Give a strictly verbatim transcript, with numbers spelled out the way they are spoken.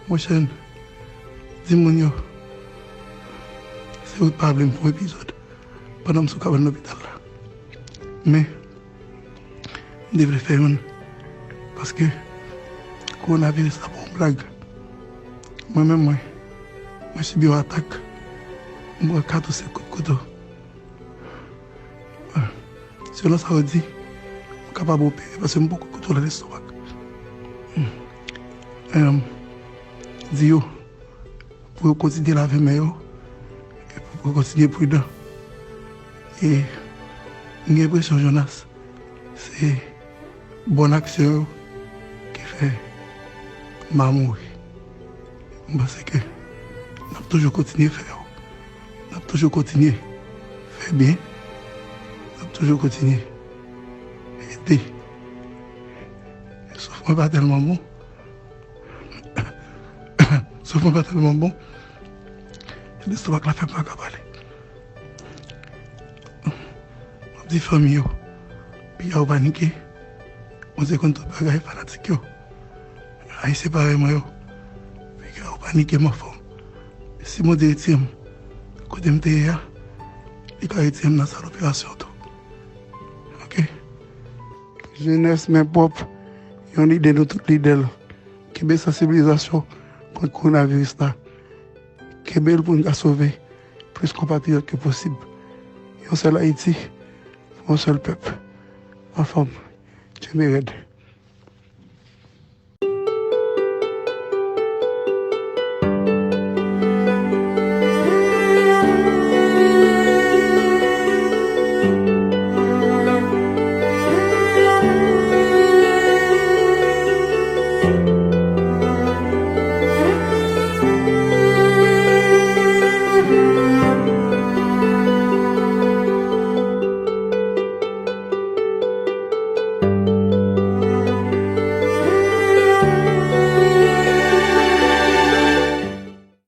Monchè, di moun yo, se ou k pa vle m fè yon epizòd pandan m sou kabann lopital la. Men, m te vle fè youn, paske kowonaviris la pa yon blag. Mwen menm, mwen, mwen sibi yon atak. M pran kat ou senk kout kouto. Selon sa yo di, m kapab opere paske m poko kontwole lestomak. Em, di yo pou yo kontinye lave men yo, e pou yo kontinye pridan. E m gen enpresyon, Jonas, se bòn aksyon yo ki fè m pa mouri. M panse ke n ap toujou kontinye fè yo. N ap toujou kontinye fè byen. N ap toujou kontinye ede. Souf mwen pa tèlman bon. Souf mwen pa tèlman bon. Lestomak la fè m pa ka pale. M ap di fanmi yo, piga yo panike. Mwen se konn tout bagay fanatik yo. Ayisyen parèy mwen yo, piga yo panike m anfòm. Si Bondye retire m kote m te ye a, li ka retire m nan sal operasyon tou. Oke? Jenès men pwòp, yon lide nou tout lide l. Kenbe sansibilizasyon kont kowonaviris la. Kenbe l pou n ka sove plis konpatriyòt ke posib. Yon sèl Ayiti, pou yon sèl pèp. Anfòm, kenbe rèd.